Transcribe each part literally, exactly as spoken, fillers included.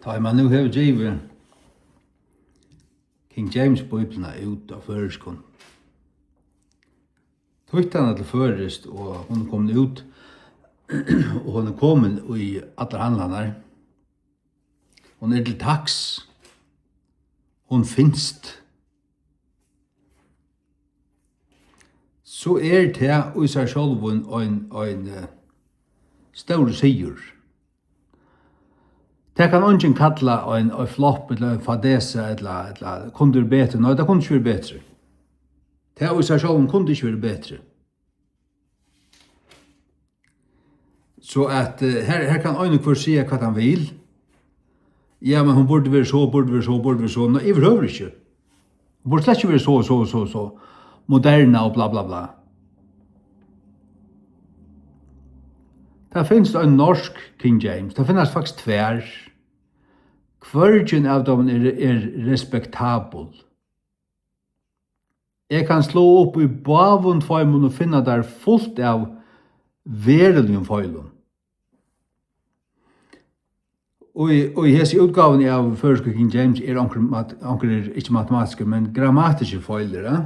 Tá ið mann nú hevur givið King James Bíbliuna út á føroyskum, týtt hana til føroyskt, og hon er komin út, og hon er komin í allar handlarnar. Hon er til taks. Hon finst. So er tað í sær sjálvum ein, ein, eh, stórur sigur. Tað kann eingin kalla ein, ein flopp ella ein fadesa ella, ella kundi verið betri. Nei, tað kundi ikki verið betri. Tað í sær sjálvum kundi ikki verið betri. So at, eh, her, her kann ein og hvør siga, hvat hann vil. Ja, men hon burdi verið so, burdi verið so, burdi verið so. Nei, yvirhøvur ikki. Hon burdi slett ikki verið so, so, so, so moderna og bla, bla, bla. Tað finst ein norsk King James. Tað finnast faktiskt tvær. Hvørgin av teimum er, er respektabel. Eg kann sláa upp í báðum tveimum og finna tær fult av veruligum feilum. Og í, og í hesi útgávuni av føroysku King James er onkur mat-, onkur er ikki matematiskur, men grammatiskir feilir, eh?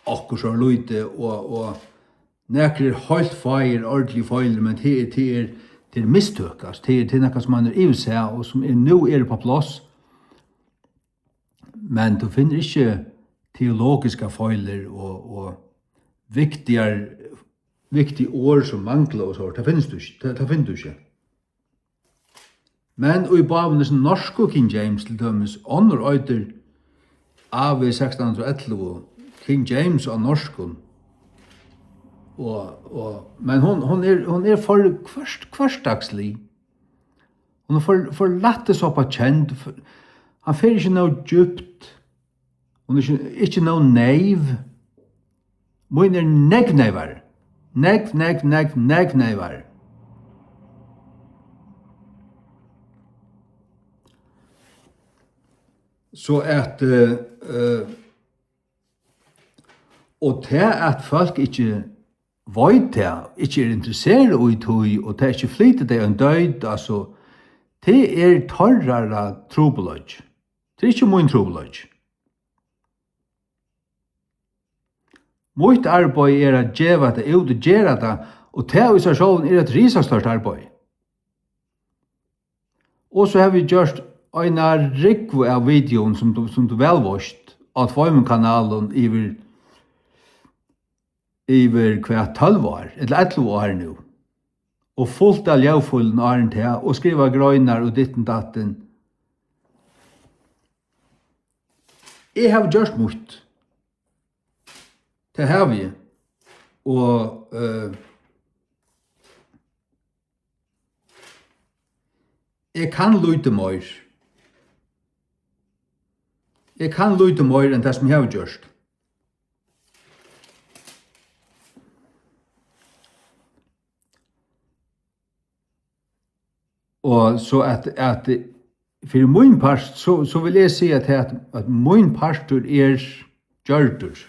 Okkurt so lítið, og, og nakrir heilt fáir ordiligir feilir, men tað er, tað er, tað er mistøk, altso, tað er, tað er nakað, sum mann er yvirsæð, og sum er, nú er upp á pláss. Men tú finnur ikki teologiskar feilir og, og viktigar, viktig orð sum mangla og so, tað finnur tú ikki, tað, tað finnur tú ikki. Men í báðum hesum norsku King James, til dømis, onnur eitur A V sekstan hundrað og ellivu, King James á norskum, og, og, men hon, hon er, hon er for hvørt-, hvørsdagslig. Hon er for, for lættisoppa kend. For, hann fer ikki nóg djúpt. Hon er ikki, ikki nóg neyv. Mín er nógv neyvari. Nógv, nógv, nógv, nógv neyvari. So at, eh, eh, og tað, at fólk ikki veit tað, ikki er interesserað í tí, og tað ikki flytur tey ein deyt, altso, tað er teirra trupulleiki. Tað er ikki mín trupulleiki. Mítt arbeiði er at geva hetta út og gera tað, og tað í sær sjálvum er eitt risastórt arbeiði. Og so havi eg gjørt eina rúgvu av videoum, sum tú, sum tú væl veitst, á tveimum kanalum yvir, yvir hvat, tólv ár, ella ellivu ár nú. Og fult av ljóðfílum áðrenn tað, og skrivað greinar og ditten datten. Eg havi gjørt mítt. Tað havi eg. Og, eh, eg kann lítið meir. Eg kann lítið meir enn tað, sum eg havi gjørt. Og so at, at fyri mín part, so, so vil eg siga tað, at, at mín partur er gjørdur.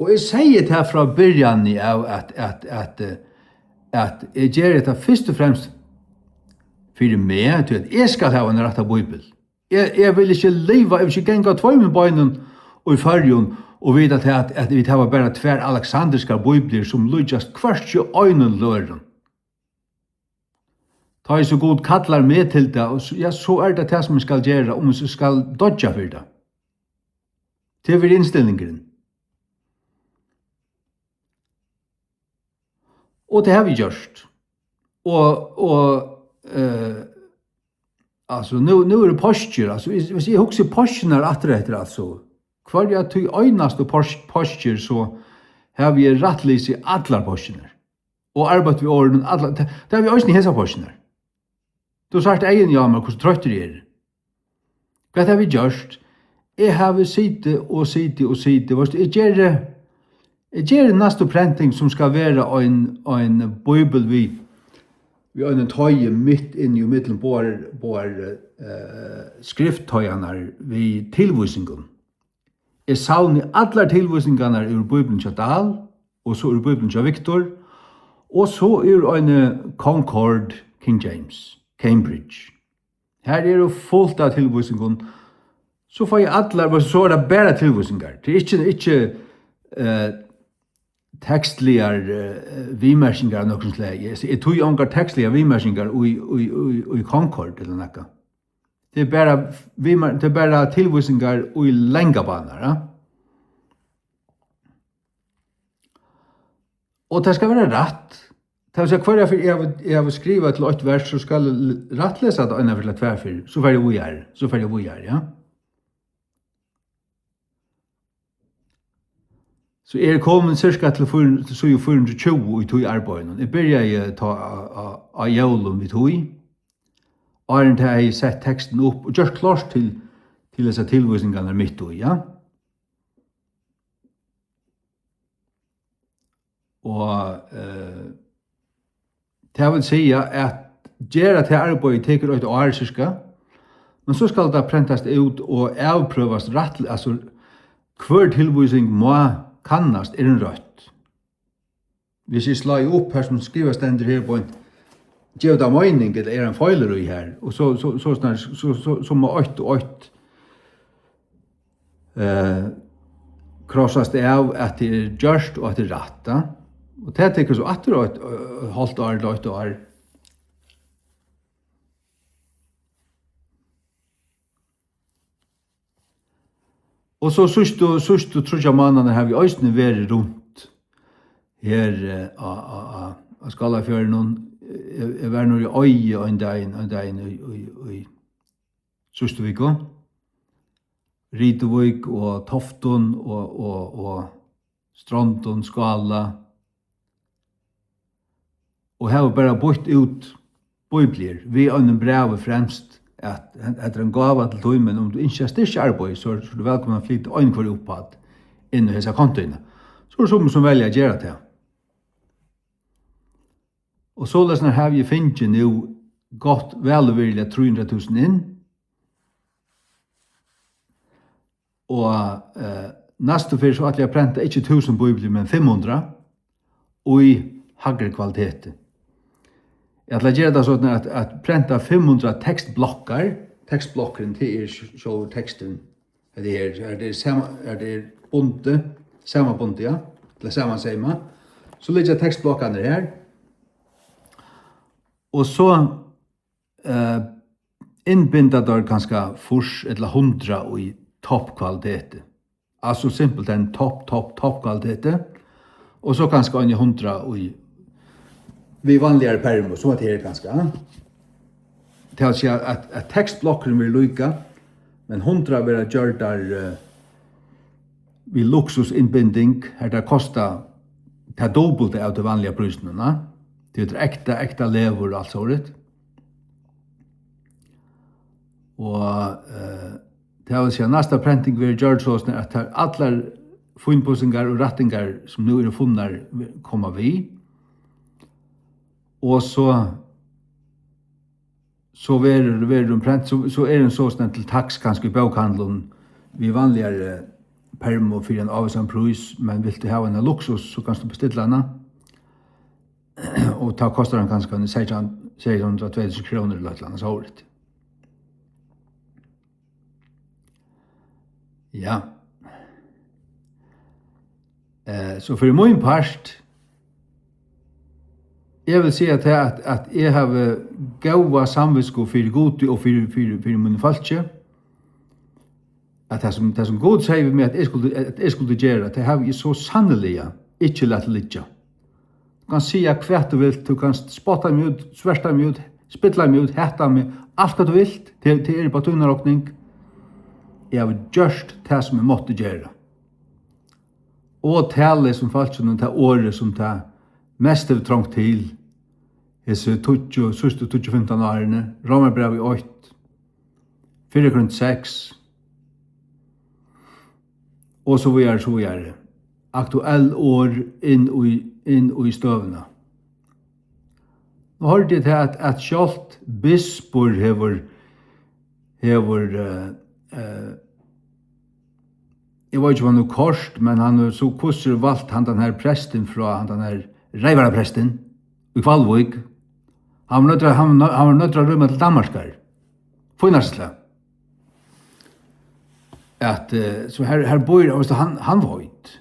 Og eg segði tað frá byrjanini av, at, at, at, eh, at eg geri hetta fyrst og fremst fyri meg, tí at eg skal hava ein rætta bíbel. Eg, eg vil ikki liva, eg vil ikki ganga á tveimum beinum í Føroyum og vita tað, at, at vit hava bara tvær aleksandriskar bíbliur, sum líkjast hvørki einum løðrum. Tá ið so Gud kallar meg til tað, og so, ja, so er tað tað, sum eg skal gera, um eg so skal doyggja fyri tað. Tað er innstillingurin. Og tað havi eg gjørt. Og, og, eh, altso, nú, nú eru páskir, altso, hvis, hvis eg hugsi páskirnar aftur eftir, altso, hvørja tí einastu pás-, páskir, so havi eg rættlisið allar páskirnar. Og arbeitt við orðunum allar, tað, tað havi eg eisini hesar páskirnar. Tú sært eyguni á mær, hvussu troyttur eg eri. Hvat havi eg gjørt? Eg havi sitið og sitið og sitið. Veitst tú, eg geri, eg geri næstu prenting, sum skal vera ein, ein bíbel við, við einum toyi mitt inni í millum báðar, báðar, eh, skrifttoyarnar við tilvísingum. Eg savni allar tilvísingarnar úr Bíbliuni hjá Dahl, Og so er Bíblian hjá Victor, og so er ein Concord, King James, Cambridge. Her eru fult av tilvísingum. So fái eg allar, men so er tað bara tilvísingar. Tað er ikki, ikki, eh, tekstligar, eh, viðmerkingar av nøkrum slagi. Eg, eg tími ongar tekstligar viðmerkingar í, í, í, í Concord ella nakað. Tað er bara viðmer-, tað er bara tilvísingar í langar banar, ja. Og tað skal vera rætt. Tað vil siga, hvørja ferð eg havi, eg havi skrivað til eitt vers, so skal eg l-, rættlesa tað eina ferð ella tvær ferð. So fari eg víðari, so fari eg víðari, ja. So eg eri komin cirka til fýra, til síðu fýra hundrað og tjúgu í tí arbeiðinum. Eg byrjaði tá á, á, á jólum við tí. Áðrenn tað hevði eg sett tekstin upp og gjørt klárt til, til hesar tilvísingarnar mitt í, ja. Og, eh, tað vil siga, at gera tað arbeiðið tekur eitt ár cirka, men so skal tað prentast út og avprøvast rætt, altso, hvør tilvísing má kannast, er hon røtt. Hvis eg slái upp her, sum skrivað stendur her beint, gevur tað meining, ella er ein feilur í her? Og so, so, so, snar, so, so, so má eitt og eitt, eh, krossast av, at tað er gjørt og at tað er rætt, ja? Og tað tekur so aftur eitt, eh, hálvt ár ella eitt ár. Og so síðstu, síðstu tríggjar mánaðirnar havi eg eisini verið runt her, eh, á, á, á, á Skálafjørðinum. Eg, eg var nú í Eiði ein dagin, ein dagin í, í, í síðstu viku. Rituvík og Toftum og, og, og Strondum, Skála. Og hava bara býtt út bíbliur við einum brævi fremst, at hetta er ein gáva til tín, men um tú ynskir at styrkja arbeiðið, so, so er tú vælkomin at flyta ein hvør upphædd inn í hesa kontoina. So eru summi, sum velja at gera tað. Og soleiðis havi eg fingið nú gott væl og virðiliga trý hundrað túsund inn. Og, eh, næstu ferð so ætli eg at prenta ikki túsund bíbliur, men fimm hundrað í hægri kvaliteti. Eg ætli at gera tað soleiðis at, at prenta fimm hundrað tekstblokkar. Tekstblokkurin, tað er sj-, sjálvur teksturin. Hetta her, hetta er sama-, hetta er bundið, samanbundið, ja, ella samanseymað. So liggja tekstblokkarnir her. Og so, eh, innbinda teir kanska fýrs ella hundrað í toppkvaliteti. Altso simpelthen topp, topp, toppkvaliteti. Og so kanska eini hundrað í, við vanligari permu, sum at her kanska, ja. Tað vil siga at, at tekstblokkurin verður líka, men hundrað verða gjørdar, eh, við luksusinnbinding, har tað kostar tað dupulta av tí vanliga prísinum, na? Tí tað er ekta, ekta leður og alt sovorðið. Og, eh, tað vil siga, næsta prenting verður gjørd soleiðis, at tær allar fínpussingar og rættingar, sum nú eru funnar, koma við. Og so, so verður, verður hon prent, so, so er hon sostatt til taks kanska í bókhandlum við vanligari permu fyri ein ávísan prís, men vilt tú hava eina luksus, so kanst tú bestilla hana. Og tá kostar hann kanska eini seytjan, seytjan hundrað, tvey túsund krónur ella eitt ella annað sovorðið. Ja. Eh, so fyri mín part, eg vil siga tað, at, at eg havi góða samvitsku fyri Gudi og fyri, fyri, fyri mínum fólki, at tað, sum, tað, sum Gud segði við meg, at eg skuldi, at eg skuldi gera, tað havi eg so sanniliga ikki latið liggja. Tú kanst siga hvat tú vilt, tú kanst spotta meg út, sverta meg út, spilla meg út, hata meg, alt hvat tú vilt, tað, tað er upp á tína rokning. Eg havi gjørt tað, sum eg mátti gera. Og talið sum fólkinum, tað orðið, sum tað mest hevur trongt til, hesi tíggju, síðstu tíggju, fimtan árini, Rómarbrævið eitt, Fyrra Korint seks, og so víðari, so víðari. Aktuell orð inn í, inn í støðuna. Nú hoyrdi eg tað, at, at sjálvt bispur hevur, hevur, eh, eh, Eg veit ikki, um hann hevur koyrt, men hann hevur so hvussu er valt handan her prestin frá, handan her reyvaraprestin í Hvalvík. Hann var noyddur, hann var noy-, hann var noyddur at rýma til Danmarkar. Fínasta slag. At, eh, so her, her býr, veitst tú, hann, hann veit.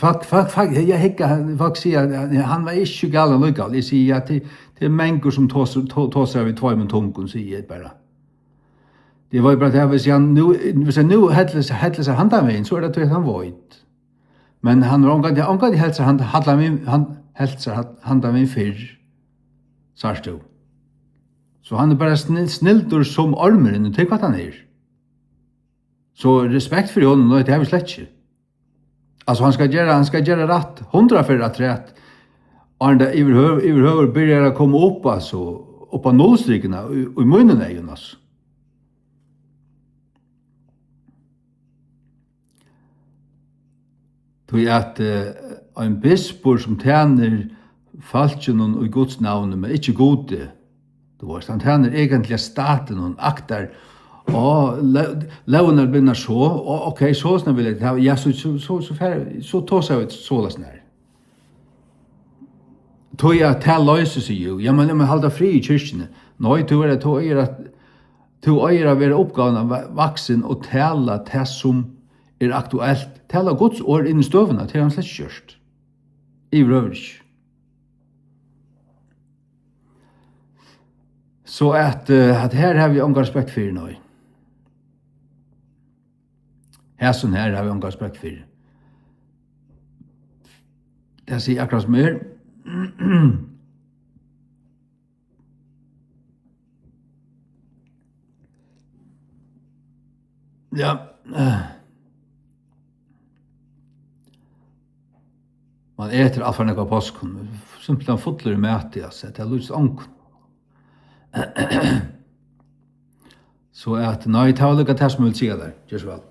Fólk, fólk, fólk, eg hyggi, hann, fólk siga, at hann var ikki galin allíkavæl. Eg sigi, ja, til, til mangur sum tosar, to-, tosar við tveimum tungum, sigi eg bara. Eg veit bara, at hvis hann nú, hvis hann nú hellir seg, hellir seg handan vegin, so er tað tí, at hann veit. Men hann hevur ongantíð, ongantíð helt sær handa-, hallan vegin, hann helt sær ha-, handan vegin fyrr, sært tú. So hann er bara sni-, snildur sum ormurin, og tað er hvat hann er. So respekt fyri honum, nei, tað havi eg slett ikki. Altso, hann skal gera, hann skal gera rætt hundrað ferðir afturat, áðrenn tað yvirhøv-, yvirhøvur byrjar at koma upp, altso, upp á nullstrikuna í, í mínum eygum, altso. Tí at, eh, ein bispur, sum tænir fólkinum í Guds navni, men ikki Gudi, tú veist, hann tænir eigentliga statinum, aktar, á, ló-, lógirnar blivnar so, á, ok, soleiðis vil eg hava, ja, so, so, so, so fer, so tosa vit soleiðis her. Tí at tað loysir seg jú. Ja, men, men halda frið í kirkjuni. Nei, tú er, tú eigur at, tú eigur at vera uppgávuna va-, vaksin og tala tað sum er aktuelt. Tala Guds orð inn í støðuna, tað er hann slett ikki gjørt. Yvirhøvur ikki. So at, eh, at her havi eg ongan respekt fyri, nei. Hasum her havi eg ongan respekt fyri. Tað sigi eg akkurát sum er. Ja. Man etur alt for nógv av páskum. Simpelthen fullur í mati, altso. Tað líkist ongum. So at, nei, tað var líka tað, sum eg vil siga tær. Ger so væl.